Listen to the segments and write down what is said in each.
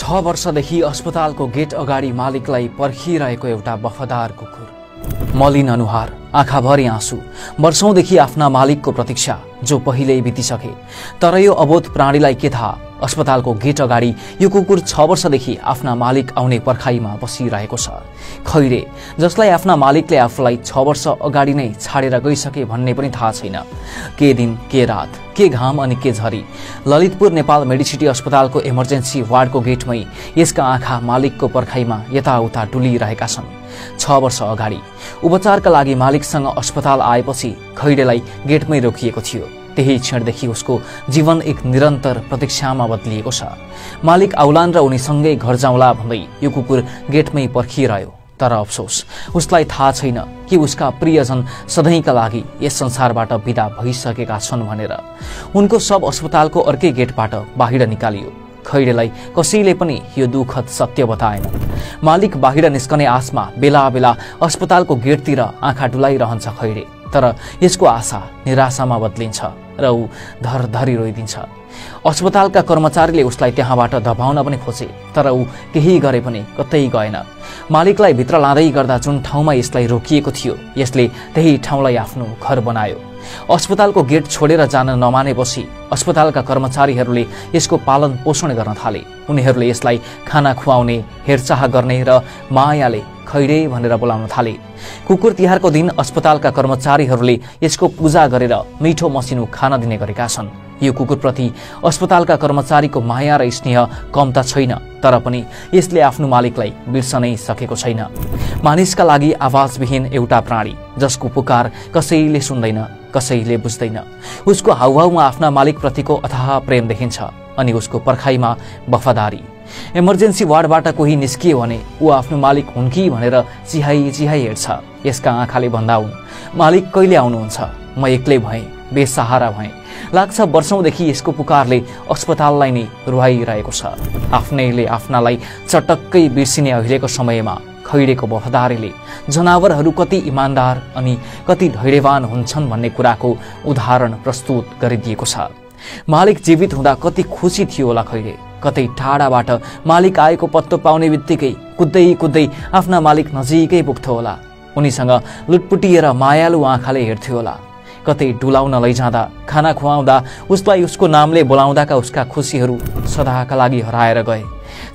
6 वर्षदेखि अस्पतालको गेट अगाडि मालिकलाई पर्खिरहेको एउटा वफादार कुकुर। मलिन अनुहार, आँखाभरि आँसु, वर्षौंदेखि आफ्ना मालिकको प्रतीक्षा जो पहिल्यै बितिसके। तर यो अबोध प्राणीलाई के थाहा, अस्पतालको गेट अगाडि यो कुकुर 6 वर्षदेखि आफ्ना मालिक आउने पर्खाइमा बसिरहेको छ। खैरे, जसलाई आफ्ना मालिकले आफूलाई 6 वर्ष अगाडि नै छाडेर गइसके भन्ने पनि थाहा छैन। के दिन, के रात, के घाम अनि के झरी, ललितपुर नेपाल मेडिसिटी अस्पतालको इमर्जेन्सी वार्डको गेटमै यसका आँखा मालिकको पर्खाइमा यताउता डुलिरहेका छन्। 6 वर्ष अगाडि उपचारका लागि मालिकसँग अस्पताल आएपछि खैरेलाई गेटमै रोकिएको थियो। त्यही क्षणदेखि उसको जीवन एक निरन्तर प्रतीक्षामा बदलिएको छ। मालिक आउलान् र उनीसँगै घर जाउँला भन्दै यो कुकुर गेटमै पर्खिरह्यो। तर अफसोस, उसलाई थाहा छैन कि उसका प्रियजन सधैँका लागि यस संसारबाट विदा भइसकेका छन् भनेर। उनको सब अस्पतालको अर्कै गेटबाट बाहिर निकालियो। खैरेलाई कसैले पनि यो दुःखद सत्य बताएन। मालिक बाहिर निस्कने आशमा बेला बेला अस्पतालको गेटतिर आँखा डुलाइरहन्छ खैरे। तर यसको आशा निराशामा बदलिन्छ र ऊ धरधरी रोइदिन्छ। अस्पतालका कर्मचारीले उसलाई त्यहाँबाट धपाउन पनि खोजे, तर ऊ केही गरे पनि कतै गएन। मालिकलाई भित्र लाँदै गर्दा जुन ठाउँमा यसलाई रोकिएको थियो, यसले त्यही ठाउँलाई आफ्नो घर बनायो। अस्पतालको गेट छोडेर जान नमानेपछि अस्पतालका कर्मचारीहरूले यसको पालन पोषण गर्न थाले। उनीहरूले यसलाई खाना खुवाउने, हेरचाह गर्ने र मायाले खैरे भनेर बोलाउन थाले। कुकुर तिहारको दिन अस्पतालका कर्मचारीहरूले यसको पूजा गरेर मिठो मसिनो खाना दिने गरेका छन्। यो कुकुरप्रति अस्पतालका कर्मचारीको माया र स्नेह कम त छैन, तर पनि यसले आफ्नो मालिकलाई बिर्सनै सकेको छैन। मानिसका लागि आवाजविहीन एउटा प्राणी, जसको पुकार कसैले सुन्दैन, कसैले बुझ्दैन। उसको हाउभाउमा आफ्ना मालिकप्रतिको अथाह प्रेम देखिन्छ अनि उसको पर्खाइमा वफादारी। इमर्जेन्सी वार्डबाट कोही निस्कियो भने ऊ आफ्नो मालिक हुन् कि भनेर चिहाई चिहाई हेर्छ। यसका आँखाले भन्दा हुन्, मालिक कहिले आउनुहुन्छ? म एक्लै भएँ, बेसहारा भएँ। लाग्छ वर्षौंदेखि यसको पुकारले अस्पताललाई नै रुवाइरहेको छ। आफ्नैले आफ्नालाई चटक्कै बिर्सिने अहिलेको समयमा खैरेको वफादारीले जनावरहरू कति इमान्दार अनि कति धैर्यवान हुन्छन् भन्ने कुराको उदाहरण प्रस्तुत गरिदिएको छ। मालिक जीवित हुँदा कति खुसी थियो होला खैरे। कतै टाढाबाट मालिक आएको पत्तो पाउने बित्तिकै कुद्दै कुद्दै आफ्ना मालिक नजिकै पुग्थ्यो होला। उनीसँग लुटपुटिएर मायालु आँखाले हेर्थ्यो होला। कतै डुलाउन लैजाँदा, खाना खुवाउँदा, उसलाई उसको नामले बोलाउँदाका उसका खुसीहरू सदाका लागि हराएर गए।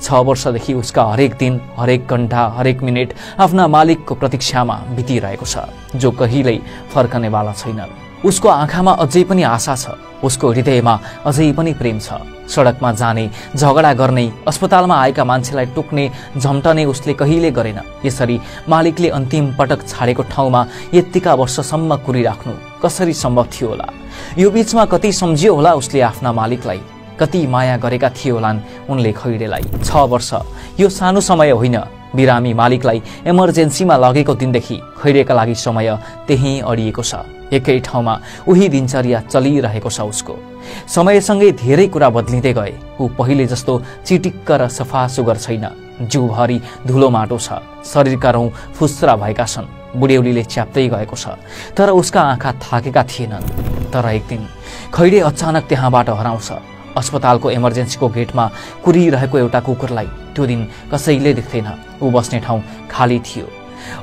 6 वर्षदेखि उसका हरेक दिन, हरेक घण्टा, हरेक मिनेट आफ्ना मालिकको प्रतीक्षामा बितिरहेको छ, जो कहिल्यै फर्कनेवाला छैन। उसको आँखामा अझै पनि आशा छ, उसको हृदयमा अझै पनि प्रेम छ। सडकमा जाने, झगडा गर्ने, अस्पतालमा आएका मान्छेलाई टोक्ने, झम्टने उसले कहिले गरेन। यसरी मालिकले अन्तिम पटक छाडेको ठाउँमा यतिका वर्षसम्म कुरिराख्नु कसरी सम्भव थियो होला? यो बीचमा कति सम्झियो होला उसले आफ्ना मालिकलाई, कति माया गरेका थिए होलान् उनले खैरेलाई। 6 वर्ष यो सानो समय होइन। बिरामी मालिकलाई इमर्जेन्सीमा लगेको दिनदेखि खैरेका लागि समय त्यही अडिएको छ। एकै ठाउँमा उही दिनचर्या चलिरहेको छ उसको। समयसँगै धेरै कुरा बदलिँदै गए। ऊ पहिले जस्तो चिटिक्क र सफा सुगर छैन। जिउभरि धुलो माटो छ। शरीरका रौँ फुस्रा भएका छन्। बुढ्यौलीले च्याप्दै गएको छ। तर उसका आँखा थाकेका थिएनन्। तर एक दिन खैरे अचानक त्यहाँबाट हराउँछ। अस्पतालको इमर्जेन्सीको गेटमा कुरिरहेको एउटा कुकुरलाई त्यो दिन कसैले देख्दैन। ऊ बस्ने ठाउँ खाली थियो।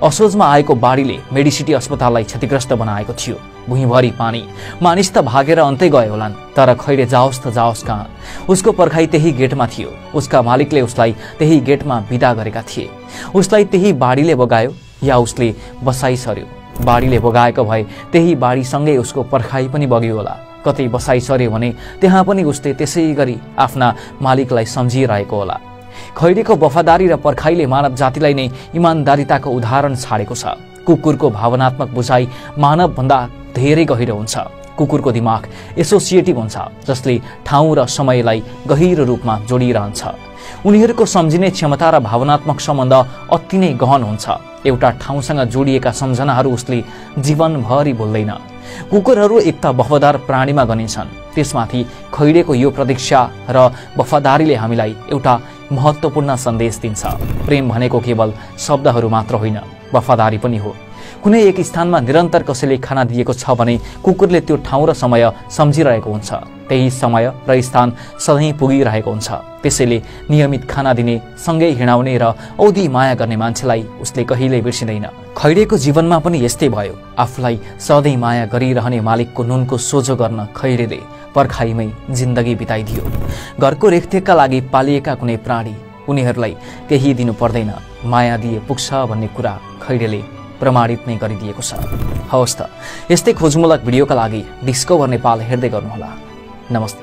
असोजमा आएको बाढीले मेडिसिटी अस्पताललाई क्षतिग्रस्त बनाएको थियो। भुइँभरि पानी। मानिस त भागेर अन्तै गए होलान्, तर खैरे जाओस् त जाओस् कहाँ? उसको पर्खाइ त्यही गेटमा थियो। उसका मालिकले उसलाई त्यही गेटमा विदा गरेका थिए। उसलाई त्यही बाढीले बगायो या उसले बसाइ सर्यो? बाढीले बगाएको भए त्यही बाढीसँगै उसको पर्खाइ पनि बग्यो होला। कतै बसाइ सर्यो भने त्यहाँ पनि उसले त्यसै गरी आफ्ना मालिकलाई सम्झिरहेको होला। खैरेको वफादारी र पर्खाइले मानव जातिलाई नै इमान्दारिताको उदाहरण छाडेको छ। कुकुरको भावनात्मक बुझाइ मानवभन्दा धेरै गहिरो हुन्छ। कुकुरको दिमाग एसोसिएटिभ हुन्छ, जसले ठाउँ र समयलाई गहिरो रूपमा जोडिरहन्छ। उनीहरूको सम्झिने क्षमता र भावनात्मक सम्बन्ध अति नै गहन हुन्छ। एउटा ठाउँसँग जोडिएका सम्झनाहरू उसले जीवनभरि भुल्दैन। कुकुरहरू एक त वफादार प्राणीमा गनिन्छन्, त्यसमाथि खैरेको यो प्रतीक्षा र वफादारीले हामीलाई एउटा महत्त्वपूर्ण सन्देश दिन्छ। प्रेम भनेको केवल शब्दहरू मात्र होइन, वफादारी पनि हो। कुनै एक स्थानमा निरन्तर कसैले खाना दिएको छ भने कुकुरले त्यो ठाउँ र समय सम्झिरहेको हुन्छ, त्यही समय र स्थान सधैँ पुगिरहेको हुन्छ। त्यसैले नियमित खाना दिने, सँगै हिँडाउने र औधी माया गर्ने मान्छेलाई उसले कहिल्यै बिर्सिँदैन। खैरेको जीवनमा पनि यस्तै भयो। आफूलाई सधैँ माया गरिरहने मालिकको नुनको सोझो गर्न खैरेले पर्खाइमै जिन्दगी बिताइदियो। घरको रेखदेखका लागि पालिएका कुनै प्राणी, उनीहरूलाई केही दिनु पर्दैन, माया दिए पुग्छ भन्ने कुरा खैरेले प्रमाणित नै गरिदिएको छ। हवस् त, यस्तै खोजमूलक भिडियोका लागि डिस्कभर नेपाल हेर्दै गर्नुहोला। नमस्ते।